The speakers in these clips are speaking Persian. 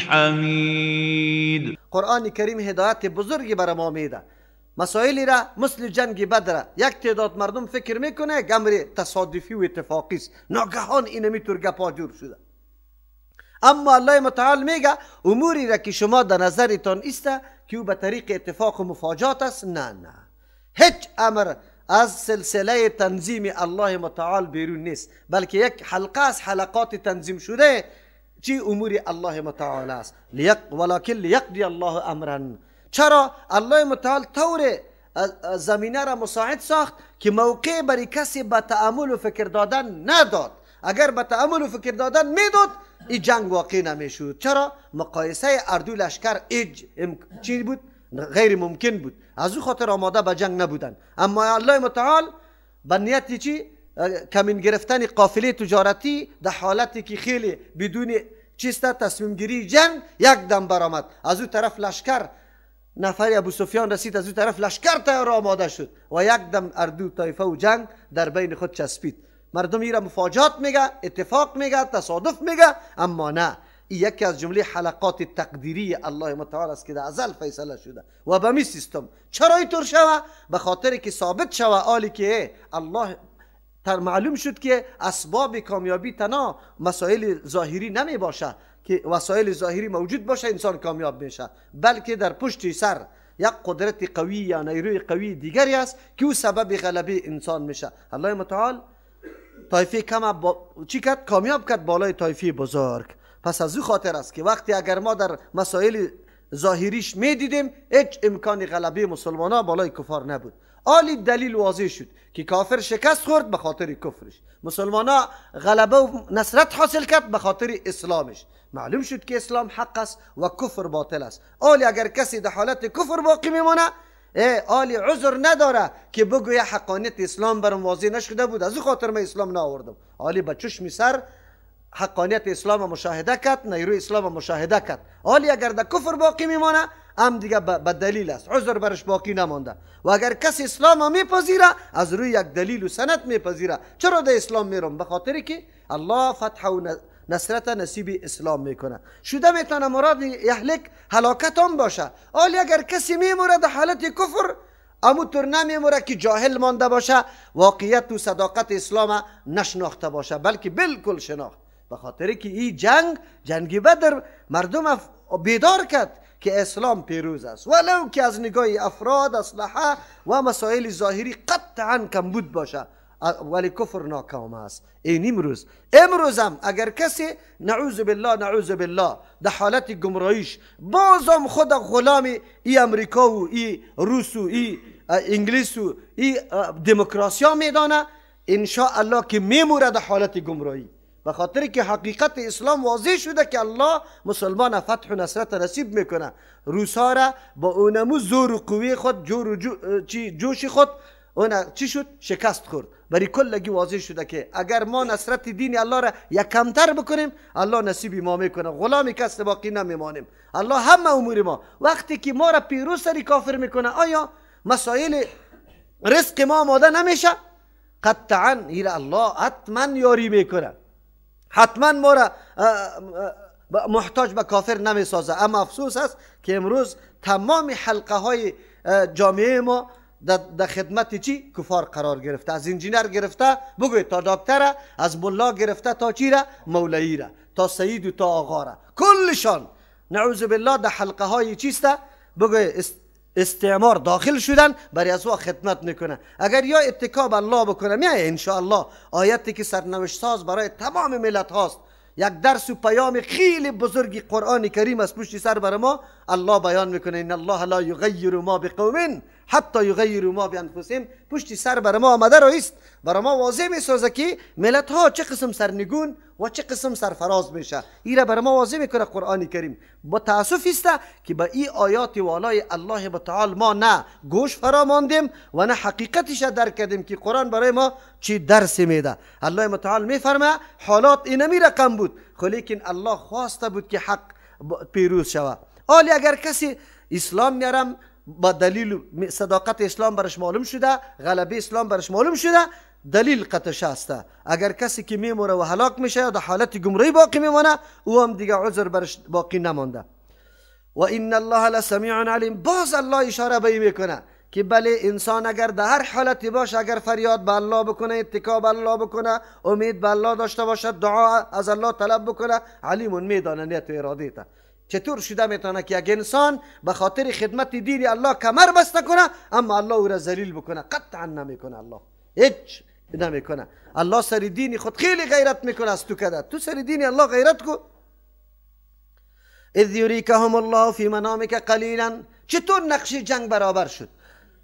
الحمید. قرآن کریم هدایت بزرگی برای ما میده. مسائلی را مثل جنگ بدر یک تعداد مردم فکر میکنه امر تصادفی و اتفاقی است، ناگهان اینمی طور گپا جور شده. اما الله متعال میگه اموری را که شما در نظرتان است که او به طریق اتفاق و مفاجات است، نه نه، هیچ امر از سلسله تنظیم الله متعال بیرون نیست، بلکه یک حلقه از حلقات تنظیم شده چی امور الله متعال است. ولکن لیقضی الله امرا. چرا الله متعال طور زمینه را مساعد ساخت که موقع برای کسی به تأمل و فکر دادن نداد. اگر به تأمل و فکر دادن میداد این جنگ واقع نمیشد. چرا؟ مقایسه اردو لشکر چی بود؟ غیر ممکن بود. از او خاطر آماده به جنگ نبودن. اما الله متعال به نیت چی؟ کمین گرفتن قافله تجارتی در حالتی که خیلی بدون چیست تصمیم گیری جنگ یک دم برآمد. از او طرف لشکر نفر ابو سفیان رسید، از او طرف لشکر تیار آماده شد و یک دم اردو طایفه و جنگ در بین خود چسبید. مردم ایرا مفاجات میگه، اتفاق میگه، تصادف میگه، اما نه، این یکی از جمله حلقات تقدیری الله متعال است که در ازل فیصله شده و به می سیستم. چرا اینطور شوه؟ به خاطر که ثابت شوه آلی که الله تر معلوم شد که اسباب کامیابی تنها مسائل ظاهری نمی باشه که وسایل ظاهری موجود باشه انسان کامیاب میشه، بلکه در پشت سر یک قدرت قوی یا نیروی قوی دیگری است که او سبب غلبه انسان میشه. الله متعال طایفه کم چی کرد؟ کامیاب کرد بالای طایفه بزرگ. پس از او خاطر است که وقتی اگر ما در مسائل ظاهریش میدیدیم هیچ امکان غلبه مسلمان ها بالای کفار نبود. آلی دلیل واضح شد که کافر شکست خورد به خاطر کفرش، مسلمان ها غلبه و نصرت حاصل کرد به خاطر اسلامش. معلوم شد که اسلام حق است و کفر باطل است. آلی اگر کسی در حالت کفر باقی میمانه آلی عذر نداره که بگویه حقانیت اسلام برم واضح نشده بود، از او خاطر من اسلام نآوردم. آلی به چشم سر حقانیت اسلام مشاهده کرد، نیروی اسلام مشاهده کرد. آلی اگر در کفر باقی میمانه هم دیگه به دلیل است، عذر برش باقی نمانده. و اگر کسی اسلام میپذیره از روی یک دلیل و سند میپذیره. چرا در اسلام میرم؟ به خاطر که الله فتح و نصرت نصیب اسلام میکنه. شده میتونه مراد یهلک هلاکت هم باشه. آلی اگر کسی میموره در حالت کفر امو طور نمیموره که جاهل مانده باشه، واقعیت و صداقت اسلام نشناخته باشه، بلکه بالکل شناخت. به خاطر که این جنگ، جنگ بدر، مردم بیدار کرد که اسلام پیروز است، ولو که از نگاه افراد، اسلحه و مسائل ظاهری قطعا کمبود باشه، ولی کفر ناکام است. این امروز هم اگر کسی نعوذ بالله نعوذ بالله در حالت گمراهیش بازم خود غلام ای امریکا و ای روس و ای انگلیس و ای دموکراسیا میدانه، ان شاء الله که میموره در حالت گمراهی. به خاطر که حقیقت اسلام واضح شده که الله مسلمان فتح و نصرت نصیب میکنه. روسا را با اونمو زور و قوی خود، جور و جوش خود اون چی شد؟ شکست خورد. برای کلگی واضح شده که اگر ما نصرت دین الله را یک کمتر بکنیم الله نصیب ما میکنه، غلام کس باقی نمیمانیم. الله همه امور ما وقتی که ما را پیروز سری کافر میکنه، آیا مسائل رزق ما آماده نمیشه؟ قطعا ایره الله حتما یاری میکنه، حتما ما را محتاج به کافر نمیسازه. اما افسوس است که امروز تمام حلقه های جامعه ما در خدمت چی؟ کفار قرار گرفته. از انجینر گرفته بگوید تا دکتر، از ملا گرفته تا چی را؟ مولوی را، تا سید و تا آقا را، کلشان نعوذ بالله در حلقه های چیست؟ بگوید استعمار داخل شدن، برای از او خدمت میکنه. اگر یا اتکا به الله بکنه میایه انشاءالله آیتی که سرنوشت ساز برای تمام ملت هاست، یک درس و پیام خیلی بزرگی قرآن کریم از پشت سر بر ما الله بیان میکنه، ان الله لا یغیر ما بقوم حتی یغیروا ما بانفسهم. پشت سر بر ما آمده رئیست، بر ما واضح میسازه که ملت ها چه قسم سرنگون و چه قسم سرفراز میشه. ایره بر ما واضح میکنه قرآن کریم. با تاسف است که با این آیات والای الله متعال ما نه گوش فرا ماندیم و نه حقیقتش درک کردیم که قرآن برای ما چی درس میده. الله متعال میفرمه حالات اینمی رقم بود، لیکن الله خواسته بود که حق پیروز شود. آلی اگر کسی اسلام میارم با دلیل صداقت اسلام برش معلوم شده، غلبه اسلام برش معلوم شده، دلیل قطش هسته. اگر کسی که میموره و هلاک میشه یا در حالت گمراهی باقی میمانه، او هم دیگه عذر برش باقی نمانده. و ان الله لسمیع علیم. باز الله اشاره به این میکنه که بله انسان اگر در هر حالتی باشه، اگر فریاد به الله بکنه، اتکا به الله بکنه، امید به الله داشته باشه، دعا از الله طلب بکنه، علیم میدانه نیت و اراده تا. چطور شده میتونه که یک انسان به خاطر خدمت دین الله کمر بسته کنه اما الله او را ذلیل بکنه؟ قطعا نمیکنه. الله هیچ نمیکنه. الله سر دین خود خیلی غیرت میکنه از تو کده. تو سر دین الله غیرت کو. اذ یریکهم الله فی منامک قلیلا. چطور نقش جنگ برابر شد؟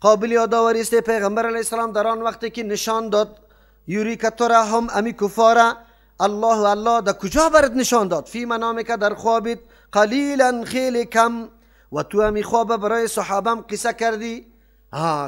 قابل یادآوری است پیغمبر علیه السلام در آن وقتی که نشان داد یریک تو را هم امی کفاره الله و الله در کجا برد نشان داد؟ فی منامک، در خوابت، قلیلا خیلی کم. و تو امی خواب برای صحابم قصه کردی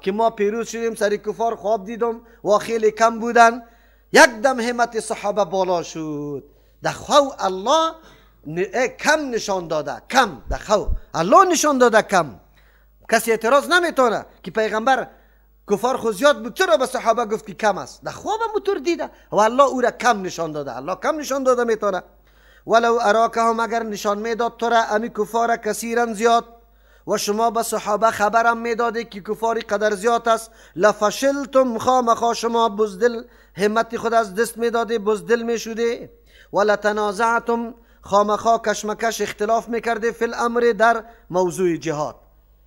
که ما پیروز شدیم سر کفار، خواب دیدم و خیلی کم بودن. یک دم همت صحابه بالا شد. در خو الله کم نشان داده، کم در خو الله نشان داده کم. کسی اعتراض نمیتونه که پیغمبر کفار خو زیاد بود چرا به صحابه گفت که کم است؟ در خواب موتور دیده و الله او را کم نشان داده. الله کم نشان داده میتونه. ولو اراکهم، اگر نشان میداد تو را امی کفار کثیرا زیاد، و شما به صحابه خبرم میدادی که کفاری قدر زیاد است، لفشلتم، خامخا شما بزدل همت خود از دست میدادی، بزدل میشدی. ولتنازعتم، خامخا کشمکش اختلاف میکردی فی الامر، در موضوع جهاد.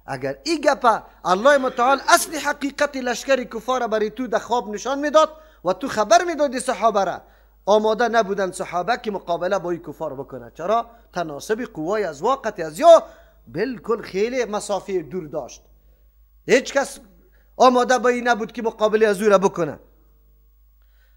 اگر این گپه الله متعال اصل حقیقت لشکر کفار برای تو در خواب نشان میداد و تو خبر میدادی صحابه را، آماده نبودن صحابه که مقابله با این کفار بکنه. چرا؟ تناسب قوای از واقعت از یا بالکل خیلی مسافه دور داشت. هیچ کس آماده با این نبود که مقابله از او را بکنه.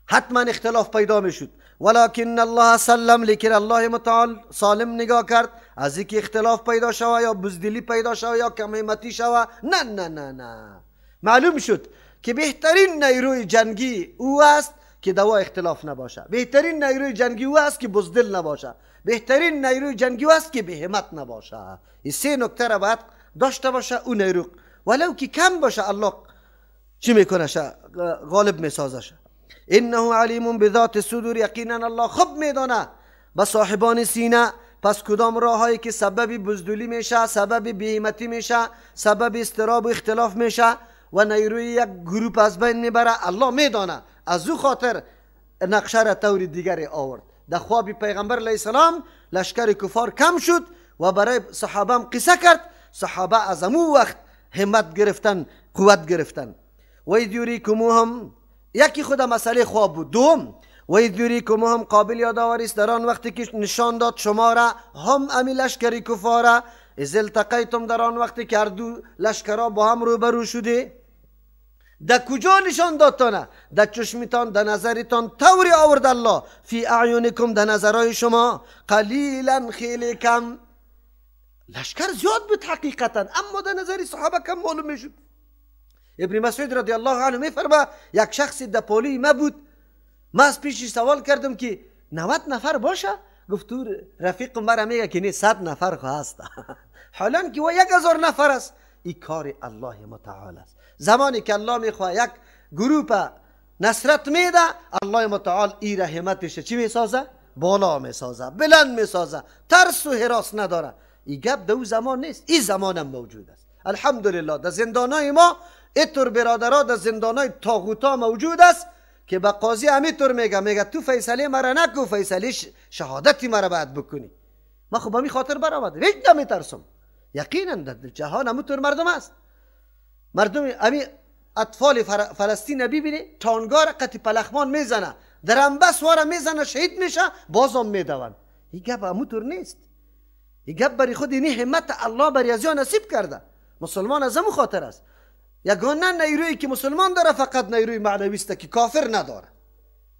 حتما اختلاف پیدا میشد. ولکن الله سلم، لیکن الله متعال سالم نگاه کرد از اینکه اختلاف پیدا شوه یا بزدلی پیدا شوه یا کم همتی شوه. نه نه نه نه، معلوم شد که بهترین نیروی جنگی او است که دوا اختلاف نباشه، بهترین نیروی جنگی او است که بزدل نباشه، بهترین نیروی جنگی او است که به همت نباشه. این سه نکته را باید داشته باشه او نیرو، ولو که کم باشه الله چی میکنه؟ غالب میسازشه. انه علیم بذات الصدور، یقینا الله خوب میدانه به صاحبان سینه. پس کدام راههایی که سبب بزدلی میشه، سبب بی‌همتی میشه، سبب اضطراب و اختلاف میشه و نیروی یک گروپ از بین میبره، الله میدانه. از او خاطر نقشه را طور دیگری آورد. در خواب پیغمبر علیه السلام لشکر کفار کم شد و برای صحابه هم قصه کرد. صحابه از امو وقت همت گرفتن، قوت گرفتن. و اذ یریکموهم، یکی خود مسئله خواب بود. دوم و اذ یریکموهم، قابل یادآوری است در آن وقتی که نشان داد شما را هم امی لشکر کفاره، اذ التقیتم، در آن وقتی که هر دو لشکرها با هم روبرو شده. در کجا نشان داد تانه؟ در چشمتان، در نظرتان طوری آورد الله، فی اعینکم، در نظرهای شما، قلیلا خیلی کم. لشکر زیاد بود حقیقتا، اما در نظر صحابه کم معلوم میشد. ابن مسعود رضی الله عنه میفرما یک شخصی در پالی ما بود، ما از پیشش سوال کردم که 90 نفر باشه؟ گفت تو رفیق مرا میگه که نه 100 نفر خو هست. حالا که 1000 نفر است. این کار الله متعال است. زمانی که الله میخواه یک گروپ نصرت میده، الله متعال این رحمتش چی میسازه؟ بالا میسازه، بلند میسازه، ترس و هراس نداره. این گپ در او زمان نیست، این زمانم موجود است. الحمدلله در زندانای ما اینطور برادرها در زندانای طاغوتا موجود است که به قاضی همینطور میگه، میگه تو فیصله مرا نکو، فیصله شهادتی مرا باید بکنی. ما خب به خاطر برآمدم، هیچ نمیترسم. یقینا در جهان همونطور مردم است. مردم امی اطفال فلسطین ببینی، تانگار قطی پلخمان میزنه، در انبه سواره میزنه، شهید میشه، بازم میدون. این گپ همونطور نیست. این گپ برای خود اینی همت الله برای از نصیب کرده. مسلمان از همون خاطر است. یگانه نیرویی که مسلمان داره فقط نیروی معنوی است که کافر نداره.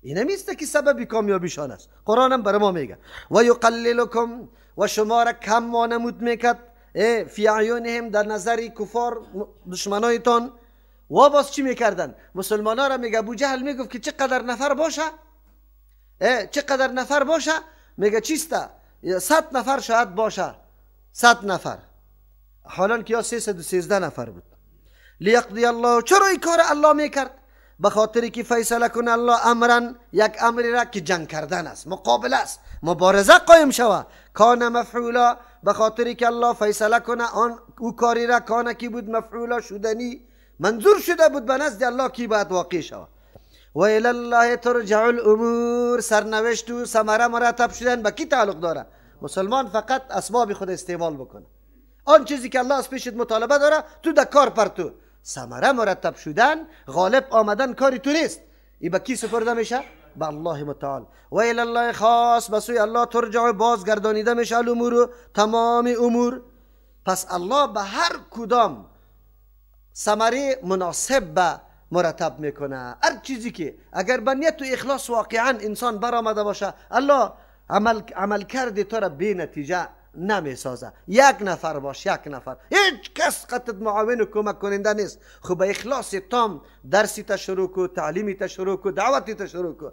این همیست که سبب کامیابیشان است. قرآن هم برای ما میگه و یقللکم، و شما را کم وانمود میکرد، فی اعینهم، در نظر کفار دشمنایتان. و باز چی میکردن؟ مسلمان ها را میگه ابو جهل میگفت که چقدر نفر باشه؟ چقدر نفر باشه؟ میگه چیسته؟ 100 نفر شاید باشه، 100 نفر. حالا که یا 313 نفر بود. لیقضی الله، چرا این کار الله میکرد؟ به خاطر که فیصله کنه الله امرا، یک امری را که جنگ کردن است، مقابله است، مبارزه قایم شوه. کان مفعولا، به خاطر که الله فیصله کنه آن او کاری را، کان کی بود مفعولا، شدنی، منظور شده بود به نزد الله کی باید واقع شوه. و الی الله ترجع الامور، سرنوشت و ثمره مرتب شدن به کی تعلق داره؟ مسلمان فقط اسباب خود استعمال بکنه، آن چیزی که الله از پیشت مطالبه داره تو در کار پر تو، ثمره مرتب شدن، غالب آمدن کاری تو نیست. ای به کی سپرده میشه؟ به الله متعال. و الی الله خاص، به سوی الله ترجع، بازگردانیده میشه الامور، تمام امور. پس الله به هر کدام ثمره مناسب به مرتب میکنه. هر چیزی که اگر به نیت و اخلاص واقعا انسان برآمده باشه، الله عمل کرده تو را بی نتیجه نمیسازه. یک نفر باش، یک نفر، هیچ کس قطعت معاون و کمک کننده نیست، خب به اخلاص تام درسی تا شروع کو، تعلیمی تا شروع کو، دعوتی تا شروع کو،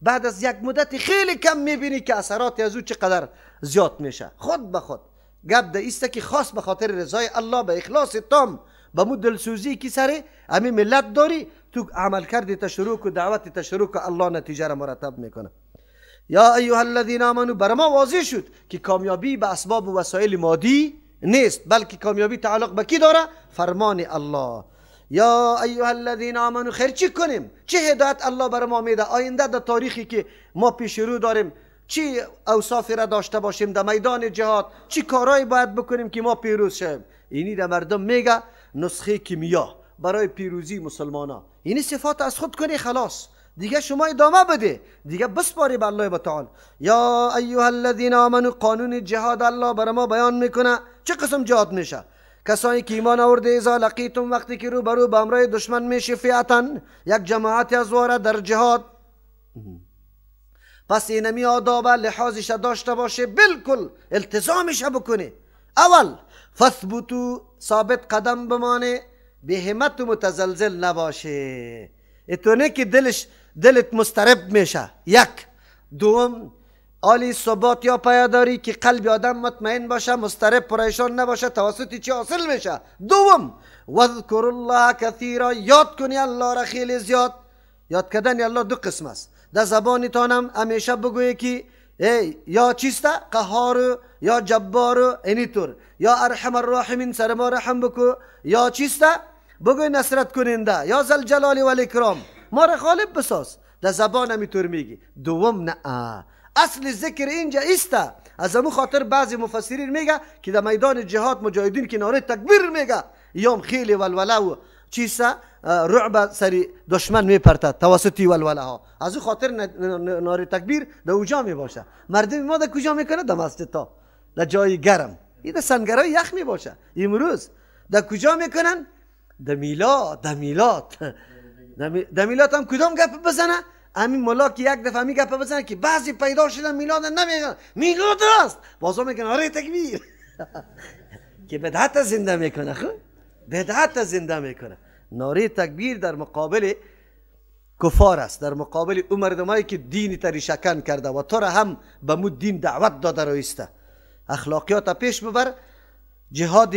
بعد از یک مدت خیلی کم میبینی که اثرات از او چقدر زیاد میشه. خود به خود گپ ده ایسته که خاص به خاطر رضای الله، به اخلاص تام، به مو دلسوزی که سر امی ملت داری، تو عمل کردی تا شروع کو، دعوتی تا شروع کو، الله نتیجه را مرتب میکنه. یا ایها الذین آمنو، بر ما واضح شد که کامیابی به اسباب و وسایل مادی نیست، بلکه کامیابی تعلق به کی داره؟ فرمان الله. یا ایها الذین آمنو، خیر چی کنیم؟ چه هدایت الله بر ما میده؟ آینده در تاریخی که ما پیش رو داریم چی اوصافی را داشته باشیم در میدان جهاد؟ چی کارهایی باید بکنیم که ما پیروز شویم؟ اینی در مردم میگه نسخه کیمیا برای پیروزی مسلمانا. اینی صفات از خود کنی، خلاص دیگه شما ادامه بده، دیگه بسپاری به الله متعال. یا ایها الذین آمنو، قانون جهاد الله برای ما بیان میکنه چه قسم جهاد میشه. کسانی که ایمان آورده، اذا لقیتم، وقتی که رو برو به همراه دشمن میشه، فئتن، یک جماعت از واره در جهاد، پس اینمی آداب لحاظش داشته باشه، بالکل التزامش بکنه. اول فثبتو، ثابت قدم بمانه، به همت و متزلزل نباشه، اتونه که دلت مضطرب میشه. یک. دوم، عالی ثبات یا پایداری که قلب آدم مطمئن باشه، مضطرب پریشان نباشه، توسط چی حاصل میشه. دوم، واذکر الله کثیرا، یاد کنی الله را خیلی زیاد. یاد کردن الله دو قسم است. در زبانتانم همیشه بگویی که ای یا چیسته قهار یا جبار اینطور، یا ارحم الراحمین سر ما رحم بکو، یا چیسته بگوی نصرت کننده، یا ذل جلال والاکرام، ما را غالب بساز. در زبان همیطور میگی. دوم نه، اصل ذکر اینجا ایسته. از امو خاطر بعضی مفسرین میگه که در میدان جهاد مجاهدین که ناره تکبیر میگه، یام خیلی ولوله و چیسته رعب سری دشمن میپرتد توسطی ولوله ها. از او خاطر ناره تکبیر در اوجا میباشه. مردم ما در کجا میکنه؟ در مسجد تا در جای گرم، این در سنگرای یخ میباشه. امروز در کجا میکنن؟ در میلاد. در میلاد، در میلاد هم کدام گپ بزنه؟ همین ملا که یک دفعه می گپ بزنه که بعضی پیدا شدن میلاد نمیگن میلاد راست، بازم میگن آره تکبیر که بدعت زنده میکنه. خب بدعت زنده میکنه. ناره تکبیر در مقابل کفار است، در مقابل او مردمایی که دین تری شکن کرده و تو را هم به مو دین دعوت داده رویسته. اخلاقیات پیش ببر، جهاد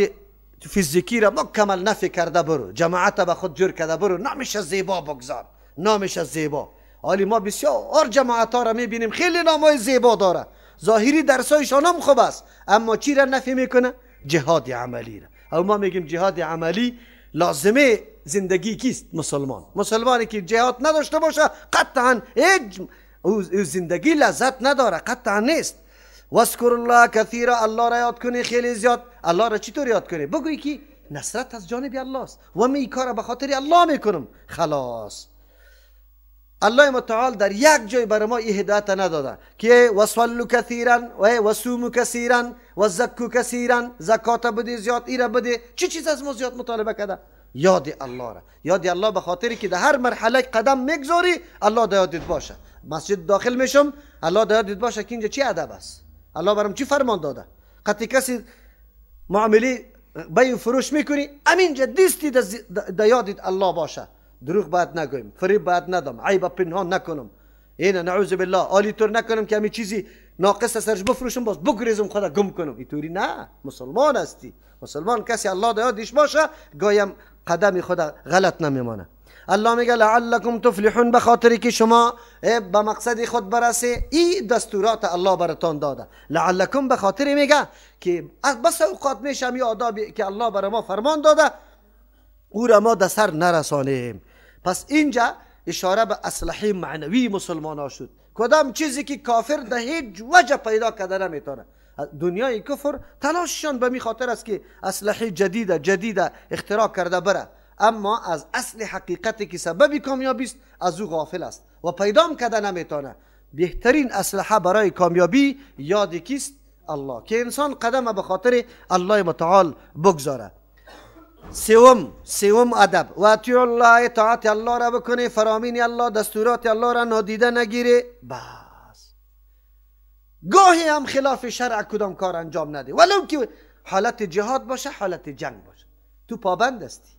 فیزیکی را مکمل نفی کرده برو، جماعت به خود جور کرده برو، نامش زیبا بگذار، نامش زیبا. حالی ما بسیار جماعت ها را میبینیم خیلی نامای زیبا داره، ظاهری درسایشان هم خوب است، اما چی را نفی میکنه؟ جهاد عملی را. او ما میگیم جهاد عملی لازمه زندگی کیست؟ مسلمان. مسلمانی که جهاد نداشته باشه قطعا هیچ او زندگی لذت نداره، قطعا نیست. واذکر الله کثیرا، الله را یاد کنی خیلی زیاد. الله را چطور یاد کنی؟ بگویی که نصرت از جانب الله است و می کار به خاطر الله میکنم، خلاص. الله متعال در یک جای برای ما این هدایت نداده که وصلوا کثیرا و وصوموا کثیرا و زکوا کثیرا، زکات بده زیاد، ایره بده. چی چیز از ما زیاد مطالبه کرده؟ یاد الله را. یاد الله به خاطری که در هر مرحله قدم میگذاری الله در یادت باشه. مسجد داخل میشم الله در یادت باشه که اینجا چی ادب است، الله برام چی فرمان داده. قطعی کسی معامله بیع و فروش میکنی همینجا دیستی در یادت الله باشه. دروغ باید نگویم، فریب باید ندم، عیب پنهان نکنم، اینه نعوذ بالله عالی طور نکنم که همین چیزی ناقص سرش بفروشم باز بگریزم خدا گم کنم. اینطوری نه، مسلمان هستی. مسلمان کسی الله در یادش باشه گایم قدم خدا غلط نمیمانه. الله میگه لعلکم تفلحون، به خاطری که شما به مقصد خود برسه. این دستورات الله براتان داده. لعلکم به خاطر میگه که بس اوقات میشه می آدابی که الله برای ما فرمان داده او را ما در سر نرسانیم. پس اینجا اشاره به اسلحه معنوی مسلمان ها شد. کدام چیزی که کافر در هیچ وجه پیدا کرده نمیتونه. دنیای کفر تلاششان به می خاطر است که اسلحه جدیده جدیده اختراع کرده بره، اما از اصل حقیقتی که سبب کامیابی است از او غافل است و پیدام کرده نمیتونه. بهترین اسلحه برای کامیابی یاد کیست؟ الله، که انسان قدم به خاطر الله متعال بگذاره. سوم ادب، و اطیعوا الله، اطاعت الله را بکنه، فرامین الله، دستورات الله را نادیده نگیره. بس گاهی هم خلاف شرع کدام کار انجام نده، ولو که حالت جهاد باشه، حالت جنگ باشه. تو پابند هستی،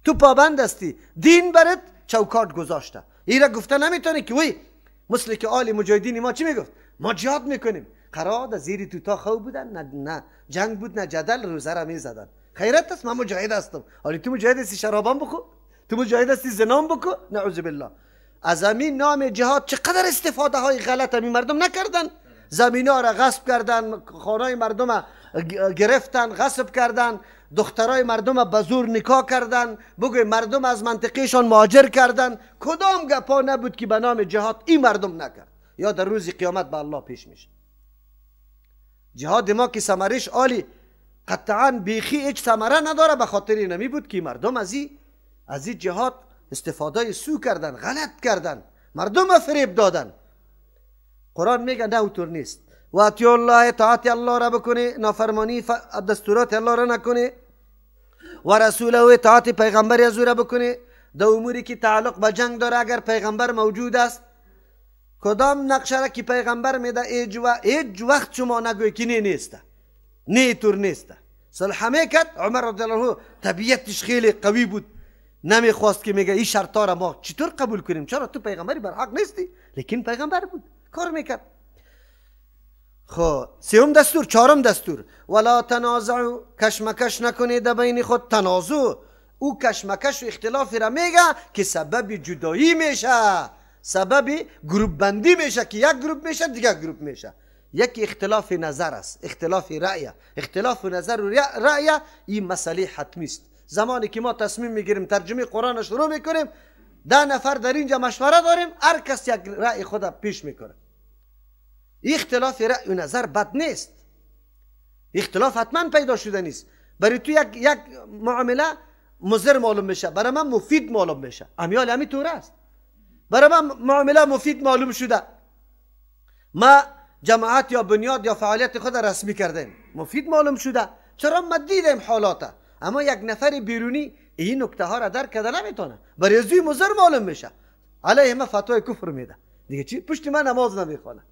تو پابند هستی، دین برت چوکاٹ گذاشته. این را گفته نمیتونه که وی مثل که آل مجاهدین ما چی میگفت؟ ما جهاد میکنیم. قرار در زیر توتا خو بودن، نه نه جنگ بود نه جدل، روزه را میزدن. خیرت است، من مجاهد هستم. حالی تو مجاهد هستی شرابان بخو، تو مجاهد هستی زنان بکو، نعوذ بالله. از همین نام جهاد چقدر استفاده های غلط همین مردم نکردن. زمین ها را غصب کردن، خانه مردم گرفتن، غصب کردن، دخترای مردم به زور نکاح کردن، بگوی مردم از منطقهشان مهاجر کردن. کدام گپا نبود که به نام جهاد این مردم نکرد. یا در روز قیامت به الله پیش میشه. جهاد ما که ثمرش عالی قطعا بیخی هیچ ثمره نداره، به خاطر نمی بود که مردم از این جهاد استفاده سو کردن، غلط کردن، مردم فریب دادن. قرآن میگه نه اوتور نیست. و اطیعوا الله، اطاعت الله را بکنه، نافرمانی دستورات الله را نکنه، و رسوله، اطاعت پیغمبر از او را بکنه در اموری که تعلق به جنگ داره. اگر پیغمبر موجود است، کدام نقشه را که پیغمبر میده هیچ وقت شما نگوی که نه نیسته، نه طور نیسته. صلح میکرد عمر رضی الله عنه، طبیعتش خیلی قوی بود، نمیخواست که میگه این شرطا را ما چطور قبول کنیم، چرا تو پیغمبری بر حق نیستی؟ لیکن پیغمبر بود، کار میکرد. خب سوم دستور. چهارم دستور، ولا تنازعوا، کشمکش نکنید در بین خود. تنازع او کشمکش و اختلاف را میگه که سبب جدایی میشه، سبب گروپ بندی میشه، که یک گروپ میشه دیگه گروپ میشه. یک اختلاف نظر است، اختلاف رأی، اختلاف نظر و رأی این مسئله حتمی است. زمانی که ما تصمیم میگیریم ترجمه قرآن شروع میکنیم، 10 نفر در اینجا مشوره داریم، هر کس یک رأی خود پیش میکنه. اختلاف رأی و نظر بد نیست، اختلاف حتما پیدا شده نیست. برای تو یک معامله مضر معلوم میشه، برای من مفید معلوم میشه. امیال همین طور است. برای من معامله مفید معلوم شده، ما جماعت یا بنیاد یا فعالیت خود رسمی کردیم، مفید معلوم شده، چرا ما دیدیم حالاته. اما یک نفر بیرونی این نکته ها را درک کرده نمیتونه، برای ازوی مضر معلوم میشه، علیه ما فتوای کفر میده دیگه. چی پشت من نماز نمیخوانه.